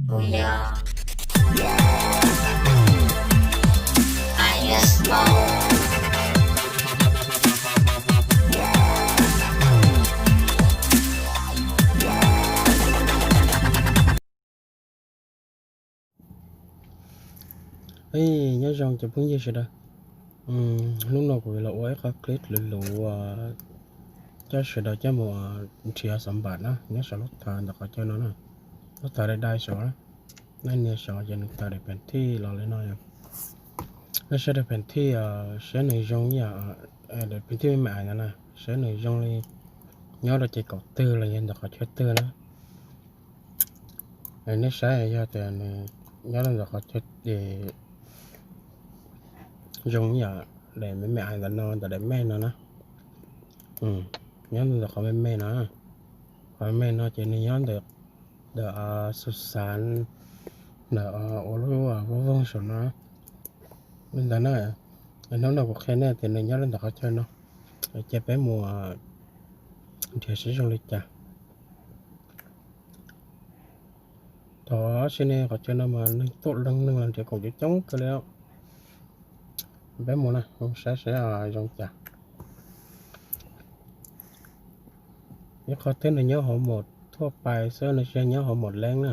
Nyob zoo cov phooj ywg sawv daws, hnub no kuv los ua ib qho clip luv luv coj sawv daws coj mus nrhiav xov npam na nyob saum lub thav ntawm qhov chaw no na, lub thav dai dai saud na. Nej nias saud ces nws tawm daim pheem thij los li no yom. Nej saib daim pheem thij, saib nws zoo ib yam, daim pheem thij me me ntawd na, saib nws zoo li nyob rau ces kaum twg los yog ntawm qhov chaw twg na. Nej saib yog tias nws nyob rau ntawm qhov chaw es zoo ib yam daim me me ntawm no, ntawm daim mej no na. Nyob ntawm qhov me me no, qhov me me no ces nws nyob ntawm, ntawm xus xav, ntawm ua lub vooj voog saum no. Li ntawd na, hnub no kuv qhia nej tias nws nyob rau ntawm qhov chaw no, ces peb mus nrhiav seb zoo li cas. Thaum sim neej qhov chaw no mas neeg tuaj leej neeg los nrhiav khoom coob coob kawg li. Peb mus na, mus saib seb zoo cas. Ib qho thiab nws nyob hauv mos thuaj pais xwb, nws tsis nyob hauv mos leeb na,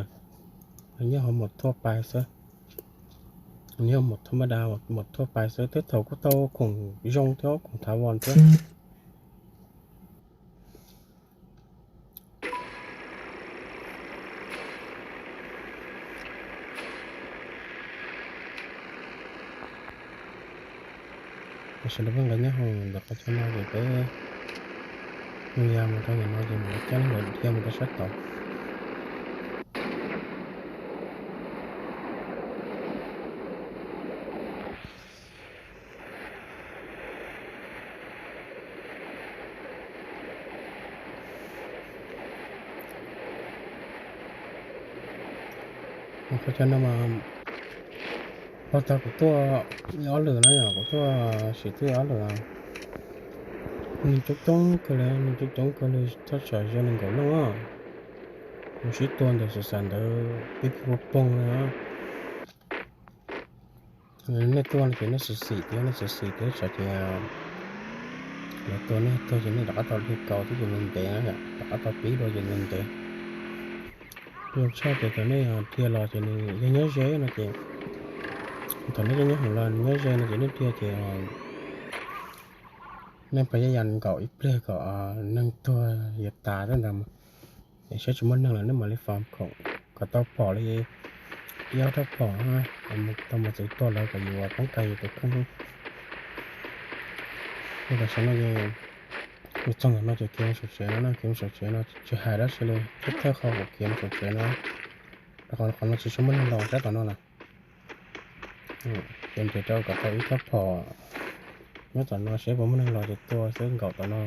nws nyob hauv mos thuaj pais xwb. Nws yog mos thab maj da, mos thuaj pais xwb, twb thaum kuj tau khoom zoo thiab, khoom thav voos thiab. Sawv daws pheej nqa nyob hauv ntawm qhov chaw no ces peb mus ya mus rau ntawm no ces mus coj nkawd dhia mus rau sab tod. Qhov chaw no mas, pog tag kuv tuaj ob lwm na yom, kuv tuaj sim tib ob lwm. Neeg coob coob kawg li, neeg coob coob kawg li, thaj tsam yog nees nkaum leej os. Mus sib tua ntawm xus xav ntawd pib pib poog poog li. Nej tuaj no ces nej xwm xim thiab, nej xwm xim thiab tsam ces lawv tua nej tuag ces nej rov qab tau dhia kaus thiab ces nws ntev na, rov qab tau pib dua ces nws ntev. Zoo tshaj ces thaum nej dhia los ces nws yog nyob ze no ces, thaum nej nyob hauv los nyob ze no ces nej dhia ces nej pab yaj yas nkaum ib pliag kom neeg tuag yuav tas tej ntawd, es saib tsis muaj neeg lawm nej mam li fas khoom kom tau pom li ib ob rab phom tau mus txwv tuag lawv kom yus poob kag yus tus kheej. Tam sim no ces kuv txog ntawm no ces khiav mus saum tsev no na, khiav mus saum tsev no tsis hais dab tsi li, thawj thawj qhov kuv khiav mus saum tsev no, rau qhov no tsis tshua muaj neeg los sab tom no na. Ces nrhiav rau kom tau ib rab phom nyob tom no seb puas muaj neeg los ces tua xwb nkaum tom no,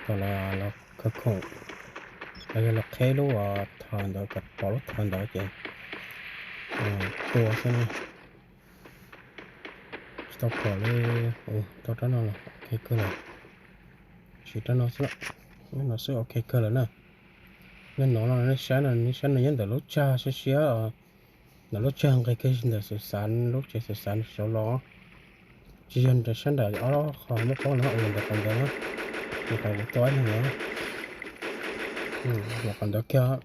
thaum lawv los khawv khoom, los yog los qheb lub thav ntawd kom pom lub thav ntawd ces tua xwb. Tsis tau phom li. Tau rab no los ok kawg lawm. Siv rab no xwb, no xwb ok kawg lawm na. Nyob no no nej saib no, nej saib no nyob ntawm lub tsag siab siab, ntawm lub tsag nqis kiag ntawm xus xav, lub tsev xus xav saud los. Tsis yog sab nram ob qho muab paub no, ntawm qhov ntawd na, ntawm qhov kuv tua ib leeg no, ntawm qhov ntawd kiag.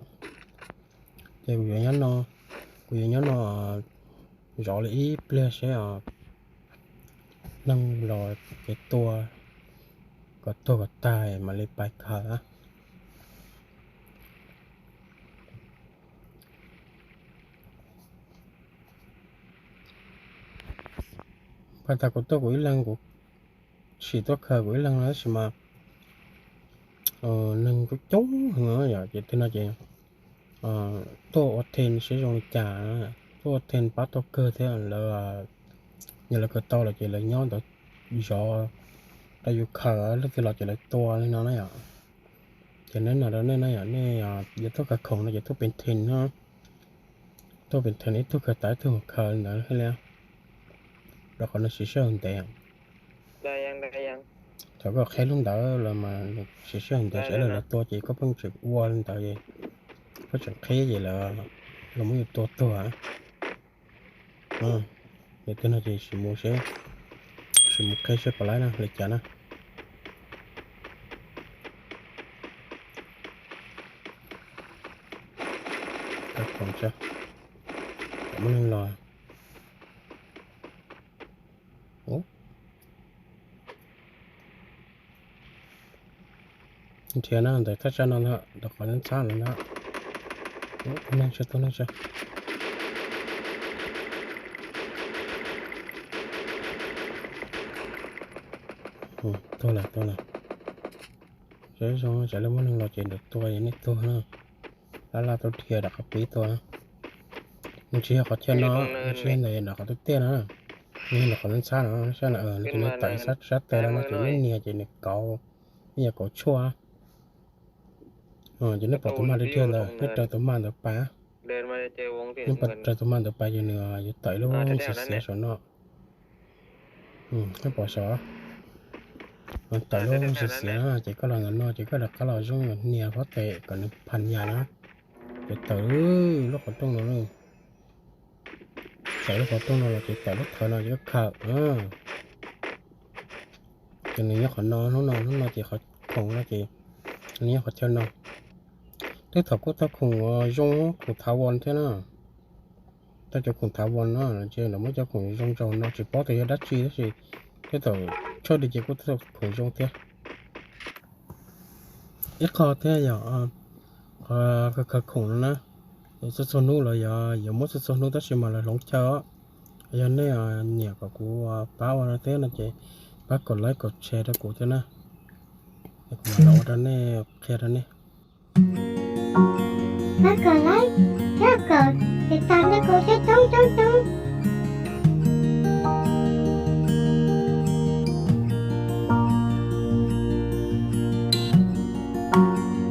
Ces kuv yuav nyob no, kuv yuav nyob no zov li ib pliag seb neeg los ces tua kom tuag kom tag mam li pais khaws. Pab tas kuv tuaj kuv ib leeg, kuv sim tuaj khaws kuv ib leeg no tab sis mas neeg coob coob heev yom, ces tej no ces tuaj ua then seb zoo li cas, tuaj ua then pab tau kawg thiab lawv, yog lawv khaws tau lawm ces lawv nyob ntawd zov rau yus khaws, leej twg los ces lawv tua li no na yom. Ces neb no rau nej na yom, nej yuav tuaj khaws khoom no ces tuaj pes then no, tuaj pes then ib tug khaws tas ib tug mus khaws li ntawd thiaj li, rau qhov nws siv sij hawm ntev. Thaum koj qheb lub ntawd los mas siv sij hawm ntev, sawv daws los tua ces koj pheej tseem ua li ntawd, koj tseem qheb ces lawv los muab yus tua tuag. Yog tiag no ces sim mus seb, sim mus qhia seb puas laib na, li cas na. Khoom tso, muaj neeg los. Nrhiav no ntawm thaj tsam no ntag, rau qhov ntxhab no ntag. Tus neeg tso, tus neeg tso. Tuag lawm, tuag lawm. Zoo zoo, tsam ib pliag muaj neeg los ces nrhiav tua ces nej tuag na. Laj laj tuaj dhia rov qab pib tua. Nws tsis yog qhov chaw no, nws tsis yog ntawm qhov tiaj tiaj no, nws yog ntawm qhov ntxhab no, sab no, nws tawm sab tes no no ces nws nias ces nws kauv, ib yam kauv tshuaj. Ces nej pom tus mag dhia dhia ntawd, nej raws tus mag ntawd pais. Nej pom raws tus mag ntawd pais ces nws yuav tawm lub xiav xiav saum no. Nej pom saum, tawm lub xiav xiav no ces koj los ntawm no ces koj rov qab los zoo nias pob tes kom nws phas yas na. Ces tawm lub qhov rooj no, tawm lub qhov rooj no los ces tawm lub thawv no ces koj khawm. Ces nws nyob qhov no, hnub no, hnub no ces qhov khoom no ces nws nyob qhov chaw no. Twb thaum kuj tau khoom zoo, khoom thav vos thiab na. Tau cov khoom thav vos no ces lawv muab cov khoom zoo zoo no tsis paub tias yog dab tsi tab sis twb thaum tshaj li ces kuj tau khoom zoo thiab. Ib qho thiab yog qhov khaws khoom no na, txhua txhua hnub los yog yuav muab txhua txhua hnub tab sis mas lawv hloov chaw os. Yog nej nyiam kom kuv pab ua no thiab no ces pab kom like kom share rau kuv thiab na. Kuv mam los ua rau nej, qhia rau nej. Pab kom like thiab kom tiv tas